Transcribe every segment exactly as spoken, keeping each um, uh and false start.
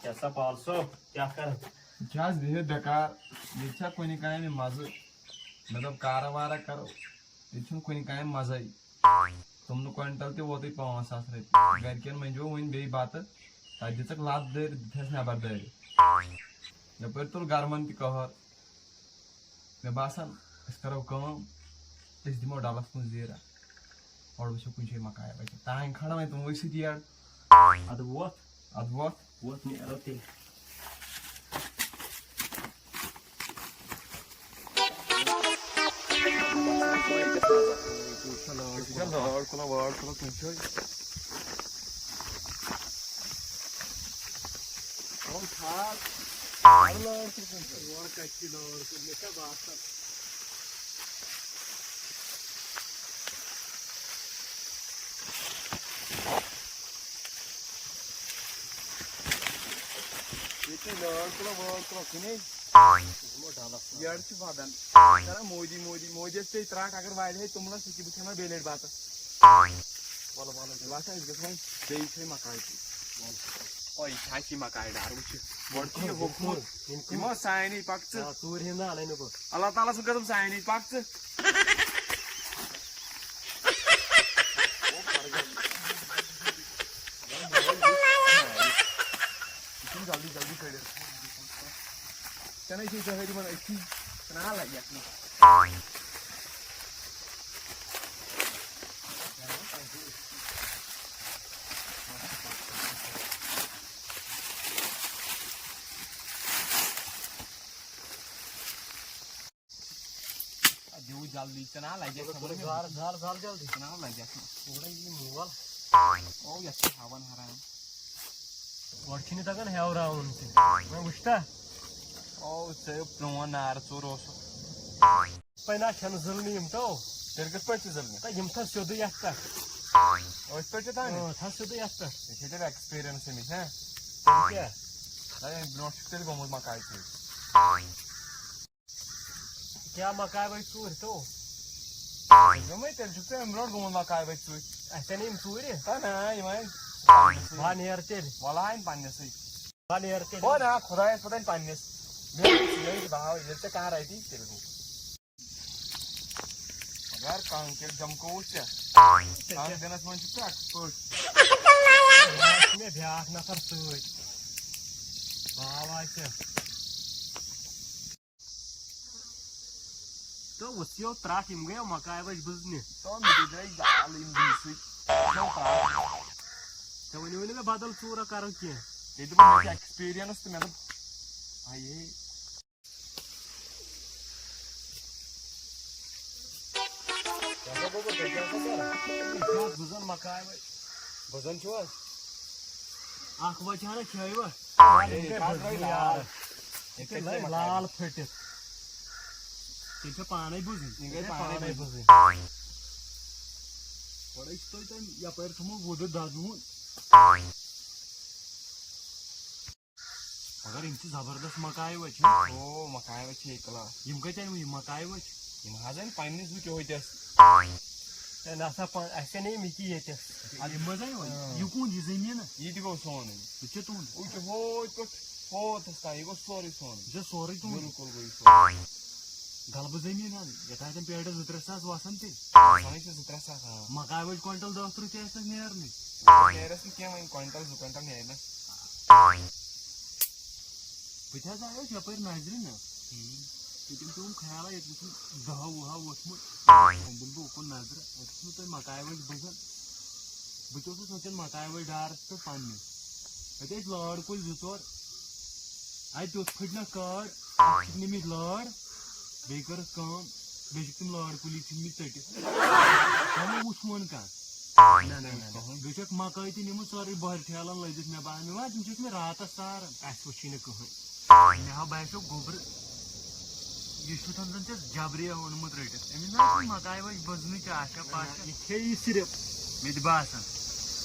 کیٛاہ سا پال صٲب، کیٛاہ کران؟ یہِ چھِ آز بِہِتھ بیکار، ییٚتہِ چھا کُنہِ کامہِ مَزٕ؟ مےٚ دوٚپ کارا وارا کَرو، ییٚتہِ چھُنہٕ کُنہِ کامہِ مَزَے۔ توٚملہٕ کوینٹل تہِ ووتُے پانٛژھ ساس رۄپیہِ، گَرِکٮ۪ن مٔنٛجو وۄنۍ بیٚیہِ بَتہٕ، تَتہِ دِژَکھ لَتھ دٲرِتھ، دِتھَس نٮ۪بَر دٲرِتھ۔ یَپٲرۍ توٚل گَرمَن تہِ قہر، مےٚ باسان أسۍ کَرو کٲم، أسۍ دِمو ڈَلَس کُن زیٖرہ۔ اورٕ وٕچھو کُنہِ جایہِ مکایا وَتہِ۔ تانۍ کھڑا وۄنۍ تِموٕے سۭتۍ یٔڑ۔ اَدٕ ووتھ۔ اَدٕ ووتھ۔ ووتھ نیرو تیٚلہِ۔ لٲر کُلہ، وٲر کُلہ کُنہِ جایہِ۔ وَل تھاو۔ اَدٕ لٲر کُلہ کُنہِ جایہِ۔ یورٕ کَتہِ چھِ لٲر کُلۍ؟ مےٚ چھا باسان۔ ییٚتہِ چھِ لٲر کُلہ وٲر کُلہ کُنے۔ یٔڑ چھِ وَدان۔ کران مودی مودی۔ مودیَس پیٚیہِ ترٛٹھ، اگر والہِ ہے توٚملَس، یہِ کہِ بہٕ کھٮ۪مہٕ بیٚیہِ لَٹہِ بَتہٕ۔ وَلہٕ، وَلہٕ۔ مےٚ باسان، أسۍ گژھو وۄنۍ بیٚیہِ چھے مکاے تہِ۔ وَلہٕ۔ او، یہِ چھا اَسی مکاے ڈار؟ وٕچھ، گۄڈٕ چھُ یہِ ہوٚکھمُت۔ یِمو سانہِ پَکھ ژٕ۔ آ، ژوٗرِ ہِنٛز نہ اَنٕے نہٕ بہٕ۔ اللہ تعالیٰ سُنٛد قسم، سانہِ پَکھ ژٕ۔ یہِ چھُنہٕ جلدی جلدی کٔڑِتھ۔ ژےٚ نَے چھے زہٲرۍ یِوان أتھی۔ ژٕ نہ لَگہِ یَتھ منٛز۔ دیٖوٗ جلدی، ژٕ نہ لَگہِ اَتھ منٛز۔ زال، زال، زال جلدی۔ ژٕ نہ لَگہِ اَتھ منٛز۔ تھوڑا یہِ مول۔ او، یَتھ چھِ ہاوان حرام۔ گۄڈٕ چھِنہٕ تَگان ہیوراوُن تہِ۔ وۄنۍ وٕچھتا؟ او، ژےٚ پرٛون نار ژوٚر اوسُکھ۔ پَے نہ چھَنہٕ زٕلنہِ یِم تو۔ تیٚلہِ کِتھ پٲٹھۍ چھِ زٕلنہِ؟ تہٕ یِم تھاو سیوٚدُے یَتھ پٮ۪ٹھ۔ أتھۍ پٮ۪ٹھ چھِ تھاونہِ؟ اۭں، تھاو سیوٚدُے یَتھ پٮ۪ٹھ۔ یہِ چھِ تیٚلہِ experience أمِس، ہہ؟ تیٚلہِ کیٛاہ؟ نہ، أمۍ برونٛٹھ چھُکھ تیٚلہِ گوٚمُت مکاے سۭتۍ۔ کیٛاہ مکاے وٲج ژوٗرِ تو؟ دوٚپمَے، تیٚلہِ چھُکھ ژٕ اَمہِ برونٛٹھ گوٚمُت مکاے وٲج ژوٗرِ۔ اَسہِ اَنے یِم ژوٗرِ؟ تہ نہ، یِم اَنہِ پنٛنِسٕے۔ وۄنۍ نیر تیٚلہِ۔ وَلہٕ اَنہِ پنٛنِسٕے۔ وۄنۍ نیر تیٚلہِ۔ ہو نہ، خۄدایَس پَتہٕ اَنہِ پنٛنِس۔ بیٚیہِ چھِ یِہوٚے چھِ بہاو، ییٚلہِ ژےٚ کانٛہہ رَٹی، تیٚلہِ گوٚو۔ مگر کانٛہہ کیٛاہ جمکووُتھ ژےٚ؟ کانٛہہ دِنَس منٛز چھُکھ ژٕ expert۔ مےٚ بیٛاکھ نفر سۭتۍ۔ بہاو آسہِ۔ تہٕ وٕژھ یو ترٛٹھ، یِم گٔیو مکاے وٲج بٕزنہِ۔ تو مےٚ تہِ درٛاے زال یِم بٕزنہِ سۭتۍ۔ نو ترٛٹھ۔ ژےٚ ؤنِو نہٕ مےٚ بدل ژوٗرا کرو کینٛہہ۔ ییٚتہِ دوٚپُن مےٚ چھِ experience تہٕ مےٚ دوٚپ، ہاے ہے۔ کیٛاہ سا گوٚو پَتہٕ؟ کیٛاہ سا کَرٕ؟ یہِ چھُ اَتھ بٕزَن مکاے وٲج۔ بٕزَن چھُو حظ؟ اَکھ وَچہِ ہَنا کھیٲیوٕ؟ ہے، یہِ کَتھ درٛاے لال؟ یہِ کَتہِ لَے مکاے؟ لال پھٔٹِتھ۔ تیٚلہِ چھےٚ پانَے بٕزٕنۍ۔ یہِ گٔے پانَے بٕزٕنۍ۔ گۄڈَے چھُ تۄہہِ تَمہِ یَپٲرۍ تھوٚمُت وُدُر دَزوُن۔ مگر یِم چھِ زبردست مکاے وٲج، ہہ؟ او، مکاے وٲج چھِ اے class۔ یِم کَتہِ أنۍ وۄنۍ یِم مکاے وٲج؟ یِم حظ أنۍ پننِس وٕچھو ہوٚتٮ۪س۔ ہے، نہ سا، پن-، اَسہِ اَنے یِم ییٚتی ییٚتٮ۪س۔ اَدٕ یِم حظ أنۍ وۄنۍ۔ اۭں۔ یہِ کُن، یہِ زٔمیٖن نہ؟ یہِ تہِ گوٚو سونُے۔ یہِ چھُ تُہُنٛد؟ یہِ چھُ ہوٚتۍ پٮ۪ٹھ، ہوتَس تام، یہِ گوٚو سورُے سونُے۔ یہِ چھُ سورُے تُہُنٛد؟ بِلکُل گوٚو یہِ سورُے۔ غلبہٕ زٔمیٖن حظ، یَتھ آسَن پیٹٮ۪س زٕ ترٛےٚ ساس وَسان تیٚلہِ۔ وَسان چھِ زٕ ترٛےٚ ساس، آ۔ مکاے وٲج کوینٹل دَہ تٕرٛہ تہِ آسہِ تَتھ نیرنٕے۔ نیرَس نہٕ کینٛہہ، وۄنۍ کوینٹل زٕ کوینٹل نیرِ نہ۔ بہٕ تہِ حظ آیوس یَپٲرۍ نظرِ نہ۔ ہُم۔ تہٕ تٔمۍ پیوٚم خیالا، ییٚتہِ وٕچھُن دَہو وُہو ووٚتھمُت۔ تٔمۍ دوٚپ، بہٕ اُکُن نظرِ، اَتہِ چھُنہٕ تۄہہِ مکاے وٲج بٕزَن۔ بہٕ تہِ اوسُس وٕنکٮ۪ن مکاے وٲج ڈارَس پٮ۪ٹھ پنٛنِس۔ اَتہِ ٲسۍ لٲر کُلۍ زٕ ژور۔ اَتہِ اوس پھٔٹنَکھ کٲر، اَتھ چھِکھ نِمٕتۍ لٲر، بیٚیہِ کٔرٕکھ کٲم، بیٚیہِ چھِکھ تِم لٲر کُلی ژھٕنمٕتۍ ژٔٹِتھ۔ تۄہہِ ما وُچھوُن کانٛہہ؟ نہ، نہ، نہ، نہ۔ بیٚیہِ چھَکھ مکٲے تہِ نِمٕژ سٲرٕے بۄہرِ ٹھیلَن لٔدِتھ۔ مےٚ باسان، مےٚ باسان، تِم چھِ ٲسمٕتۍ راتَس ساران۔ اَسہِ وٕچھُے نہٕ کٕہٕنۍ۔ مےٚ ہا باسیو گوٚبرٕ، یہِ چھُ تھَن زَن ژےٚ جبرے اوٚنمُت رٔٹِتھ۔ أمِس نہ چھُ مکاے وٲج بٔزنٕچ آشا پاشا۔ یہِ کھے یہِ صرف۔ مےٚ تہِ باسان۔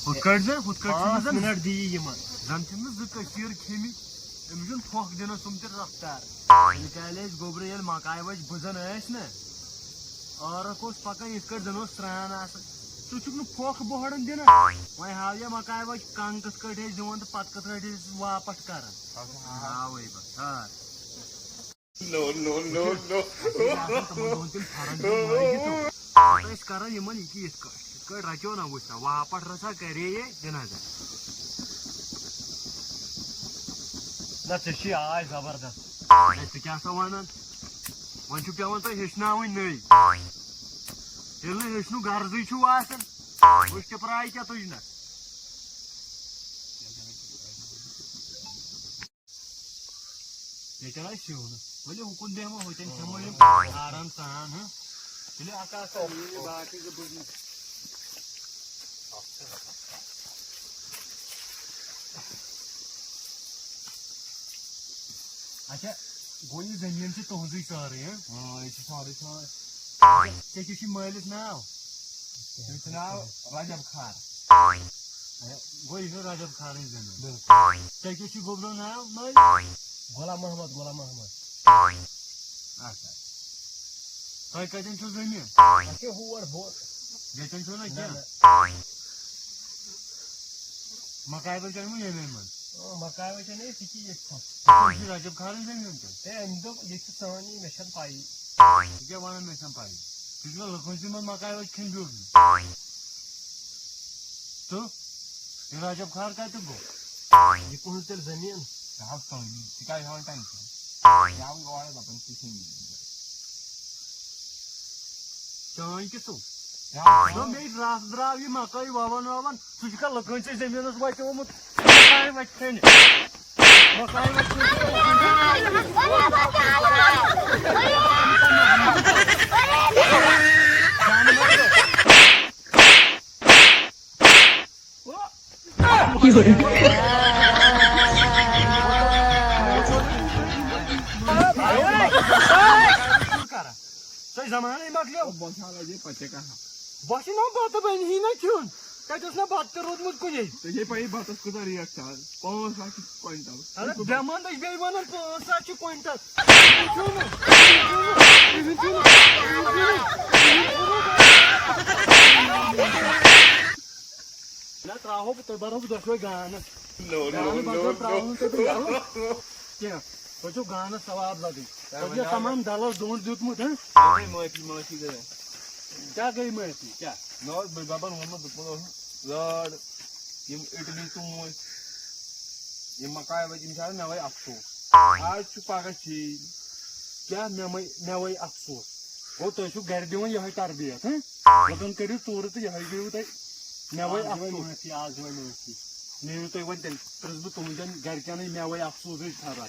ہُتھ کٲٹھۍ زَن، ہُتھ کٲٹھۍ چھُنہٕ پانٛژھ زَن منٹ دی یہِ یِمَن۔ زَن چھِنہٕ زٕ کٔسیٖر کھیٚمٕتۍ۔ أمِس چھُنہٕ پھۄکھ دِنَس سُم تہِ رفتار۔ نِکالے أسۍ گوٚبرٕ ییٚلہِ مکاے وٲج بٔزَن ٲسۍ نہ، عٲرَق اوس پَکان یِتھ کٲٹھۍ زَن اوس سرٛان آسان۔ ژٕ چھُکھ نہٕ پھۄکھ بۄہڑن دِنہٕ۔ وۄنۍ ہاو یا مکاے وۄنۍ کنگ کِتھ کٲٹھۍ ٲسۍ دِوان تہٕ پتہٕ کِتھ کٲٹھۍ ٲسۍ واپس کران۔ ہاوے بہٕ۔ ہا۔ No, no, no, no. اَسہِ ٲسۍ آسان تِمن دۄہن تِم پھرن ہِم لٲگِتھ تہٕ پتہٕ ٲسۍ کران یِمن یہِ کہِ یِتھ کٲٹھۍ، یِتھ کٲٹھۍ رچو نہ وٕچھ نہ، واپس رچھا کرے یے دِنہ زن۔ نہ، ژےٚ چھی آے زبردست۔ ہے، ژٕ کیٛاہ سا ونان؟ وۄنۍ چھُ پٮ۪وان تۄہہِ ہیٚچھناوٕنۍ نٔے۔ ییٚلہِ نہٕ ہیٚچھنُک غرضٕے چھُو آسان، وٕچھ تہِ پرٛاے کیٛاہ تُجنس۔ ییٚتٮ۪ن آسہِ سیُن۔ ؤلِو ہُکُن بیٚہمو، ہوٚتٮ۪ن کھٮ۪مو یِم آرام سان، ہاں۔ تُلِو اکھ اکھ اکھ، یہِ باقٕے زٕ بٔرمٕتۍ۔ اچھا، گوٚو یہِ زٔمیٖن چھِ تُہنٛزٕے سٲرٕے، ہاں؟ آ، یہِ چھِ سورُے سٲنۍ۔ ژےٚ کیٛاہ چھُے مٲلِس ناو؟ تٔمِس چھُ ناو رجب خان۔ گوٚو یہِ چھُ رجب خانٕے زٔمیٖن۔ بِلکُل۔ ژےٚ کیٛاہ چھُے گوٚبرو ناو مٲلِس؟ غلام محمد، غلام محمد۔ اچھا۔ تۄہہِ کتٮ۪ن چھُو زٔمیٖن؟ اَسہِ چھِ ہور بۄن۔ ییٚتٮ۪ن چھُو نہ نہ، کینٛہہ؟ نہ۔ مکاے بل چھُ اَنمُت ییٚمے منٛز۔ اۭں، مکاے وچ چھِ أسۍ ییٚتی ییٚتہِ تھَس۔ یہِ چھُ رجب خانٕے زٔمیٖن تہِ۔ ہے، أمۍ دوٚپ، ییٚتہِ چھِ سٲنی، مےٚ چھَنہٕ پَیی۔ ژٕ کیٛاہ وَنان، مےٚ چھَنہٕ پَیی؟ ژٕ چھُکھ نہ لُکَن سۭتۍ منٛز مکاے وچ کھٮ۪ن بیوٗٹھمُت۔ تہٕ یہِ رجب خان کَتہِ گوٚو؟ یہِ کُہٕنٛز تیٚلہِ زٔمیٖن؟ ژٕ ہاو سٲنی، ژٕ کیٛازِ ہٮ۪وان ٹٮ۪نشَن؟ ژٕ ہاو یورے دَپان، ژٕ چھے میٛٲنۍ۔ چٲنۍ کہِ سُہ؟ ژٕ ہاو نہ، مےٚ رَس درٛاو یہِ مکٲے وَوان وَوان، ژٕ چھُکھا لُکَن سۭتۍ زٔمیٖنَس وَتہِ آمُت؟ مکاے وَتہِ کھٮ۪نہِ۔ مکاے وَتہِ کھٮ۪نہِ۔ تۄہہِ زمانَے مۄکلیو۔ بہٕ چھُس نہ بَتہٕ بَنہِ ہی نہ کھیوٚن۔ تَتہِ اوس نہ بَتہٕ تہِ روٗدمُت کُنے۔ ژےٚ چھے پَیی بَتَس کۭژاہ ریٹ چھِ آز؟ پانٛژھ ساس چھِ کویِنٹَل۔ اَدٕ بٮ۪مَن دٔج بیٚیہِ وَنان پانٛژھ ساس چھِ کویِنٹَل۔ تُہۍ چھِو نہٕ، تُہۍ چھِو نہٕ، تُہۍ چھِو نہٕ، تُہۍ چھِو نہٕ۔ نہ ترٛاوہو بہٕ، تُہۍ بَرو بہٕ دۄشوَے گانَس۔ No, no, گانہٕ no, بغٲر no۔ ترٛاوو نہٕ تُہۍ بہٕ یَلہٕ کینٛہہ۔ تۄہہِ چھُو گانَس ثواب لَگٕنۍ۔ تۄہہِ چھُو تَمام دَلَس دۄن دیُتمُت، ہہ؟ تۄہہِ گٔے معٲفی، معٲفی گٔے۔ کیٛاہ گٔے معٲفی؟ کیٛاہ؟ مےٚ اوس بٔڈۍ بَبَن ووٚنمُت، دوٚپمُت اوسُن، لٲر، یِم اِڈلی ژوٗنٛٹھۍ، یِم مکاے وَتہِ، یِم چھِ آز مےٚ وَے اَفسوس۔ آز چھُ پَگاہ چی، کیٛاہ مےٚ مَے، مےٚ وَے اَفسوس۔ گوٚو تُہۍ چھِو گَرِ دِوان یِہوٚے تربیت، ہہ؟ لُکَن کٔرِو ژوٗرٕ تہٕ یِہوٚے گٔیوٕ تۄہہِ مےٚ وَے آز دِوان اَفسوس۔ معٲفی، آز دِوان معٲفی۔ نیٖرِو تُہۍ وۄنۍ تیٚلہِ، پرٛژھ بہٕ تُہٕنٛدٮ۪ن گَرِکٮ۪نٕے، مےٚ وَے اَفسوسٕچ خبر۔